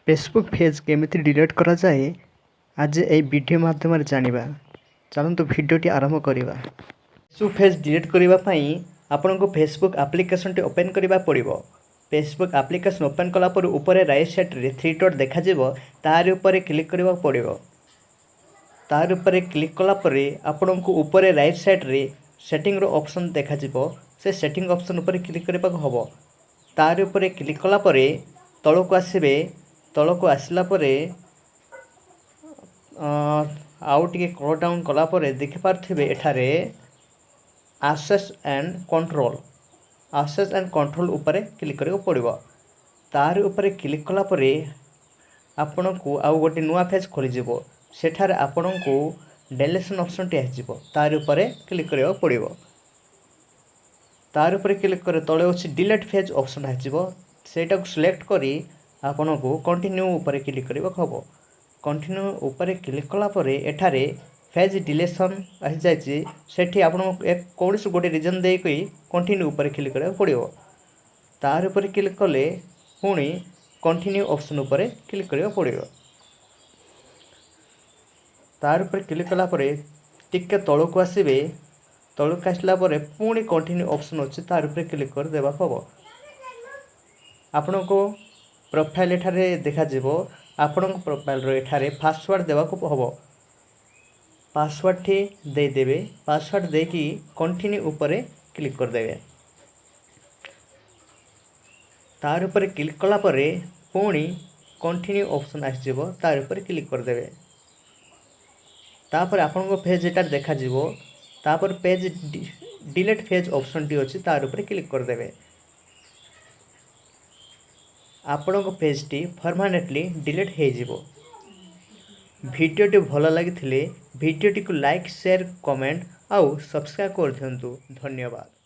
Facebook page କେମିତି delete କରାଯାଏ, ଆଜି ଏହି ଭିଡ଼ିଓ ମାଧ୍ୟମରେ ଜାଣିବା। ଚାଲନ୍ତୁ, ଭିଡ଼ିଓଟି ଆରମ୍ଭ କରିବା। ଫେସବୁକ୍ ପେଜ୍ ଡିଲିଟ୍ କରିବା ପାଇଁ ଆପଣଙ୍କୁ ଫେସବୁକ୍ ଆପ୍ଲିକେସନ୍ଟି ଓପେନ୍ କରିବାକୁ ପଡ଼ିବ। ଫେସବୁକ୍ ଆପ୍ଲିକେସନ୍ ଓପେନ୍ କଲା ପରେ ଉପରେ ରାଇଟ୍ ସାଇଡ଼୍ରେ ଥ୍ରୀ ଡଟ୍ ଦେଖାଯିବ। ତାରି ଉପରେ କ୍ଲିକ୍ କରିବାକୁ ପଡ଼ିବ। ତାରି ଉପରେ କ୍ଲିକ୍ କଲା ପରେ ଆପଣଙ୍କୁ ଉପରେ ରାଇଟ୍ ସାଇଡ଼୍ରେ ସେଟିଂର ଅପସନ୍ ଦେଖାଯିବ। ସେ ସେଟିଂ ଅପସନ୍ ଉପରେ କ୍ଲିକ୍ କରିବାକୁ ହେବ। ତାରି ଉପରେ କ୍ଲିକ୍ କଲା ପରେ ତଳକୁ ଆସିବେ। ତଳକୁ ଆସିଲା ପରେ ଆଉ ଟିକେ ସ୍କ୍ରୋଲ୍ ଡାଉନ୍ କଲା ପରେ ଦେଖିପାରୁଥିବେ ଏଠାରେ access and control. Access and control ଉପରେ କ୍ଲିକ୍ କରିବାକୁ ପଡ଼ିବ। ତାରି ଉପରେ କ୍ଲିକ୍ କଲା ପରେ ଆପଣଙ୍କୁ ଆଉ ଗୋଟେ ନୂଆ ପେଜ୍ ଖୋଲିଯିବ। ସେଠାରେ ଆପଣଙ୍କୁ ଡିଲିସନ୍ ଅପସନ୍ଟି ଆସିଯିବ। ତାରି ଉପରେ କ୍ଲିକ୍ କରିବାକୁ ପଡ଼ିବ। ତାରି ଉପରେ କ୍ଲିକ୍ କରି ତଳେ ଅଛି ଡିଲେଟ୍ ପେଜ୍ ଅପସନ୍ ଆସିଯିବ। ସେଇଟାକୁ ସିଲେକ୍ଟ କରି ଆପଣଙ୍କୁ କଣ୍ଟିନ୍ୟୁ ଉପରେ କ୍ଲିକ୍ କରିବାକୁ ହେବ। କଣ୍ଟିନ୍ୟୁ ଉପରେ କ୍ଲିକ୍ କଲା ପରେ ଏଠାରେ ପେଜ୍ ଡିଲେସନ୍ ଆସିଯାଇଛି। ସେଠି ଆପଣଙ୍କୁ ଏକ କୌଣସି ଗୋଟେ ରିଜନ୍ ଦେଇକି କଣ୍ଟିନ୍ୟୁ ଉପରେ କ୍ଲିକ୍ କରିବାକୁ ପଡ଼ିବ। ତାରି ଉପରେ କ୍ଲିକ୍ କଲେ ପୁଣି କଣ୍ଟିନ୍ୟୁ ଅପସନ୍ ଉପରେ କ୍ଲିକ୍ କରିବାକୁ ପଡ଼ିବ। ତାର ଉପରେ କ୍ଲିକ୍ କଲା ପରେ ଟିକେ ତଳକୁ ଆସିବେ। ତଳକୁ ଆସିଲା ପରେ ପୁଣି କଣ୍ଟିନ୍ୟୁ ଅପସନ୍ ଅଛି, ତାର ଉପରେ କ୍ଲିକ୍ କରିଦେବାକୁ ହେବ। ଆପଣଙ୍କୁ ପ୍ରୋଫାଇଲ୍ ଏଠାରେ ଦେଖାଯିବ। ଆପଣଙ୍କ ପ୍ରୋଫାଇଲ୍ର ଏଠାରେ ପାସୱାର୍ଡ଼ ଦେବାକୁ ହେବ। ପାସୱାର୍ଡ଼ଟି ଦେଇଦେବେ। ପାସୱାର୍ଡ଼ ଦେଇକି କଣ୍ଟିନ୍ୟୁ ଉପରେ କ୍ଲିକ୍ କରିଦେବେ। ତାର ଉପରେ କ୍ଲିକ୍ କଲା ପରେ ପୁଣି କଣ୍ଟିନ୍ୟୁ ଅପସନ୍ ଆସିଯିବ। ତାର ଉପରେ କ୍ଲିକ୍ କରିଦେବେ। ତାପରେ ଆପଣଙ୍କ ପେଜ୍ ଏଠାରେ ଦେଖାଯିବ। ତାପରେ ପେଜ୍ ଡିଲେଟ୍ ପେଜ୍ ଅପସନ୍ଟି ଅଛି, ତାର ଉପରେ କ୍ଲିକ୍ କରିଦେବେ। ଆପଣଙ୍କ ପେଜ୍ଟି ପରମାନେଣ୍ଟଲି ଡିଲିଟ୍ ହେଇଯିବ। ଭିଡ଼ିଓଟି ଭଲ ଲାଗିଥିଲେ ଭିଡ଼ିଓଟିକୁ ଲାଇକ୍, ସେୟାର, କମେଣ୍ଟ ଆଉ ସବସ୍କ୍ରାଇବ୍ କରିଦିଅନ୍ତୁ। ଧନ୍ୟବାଦ।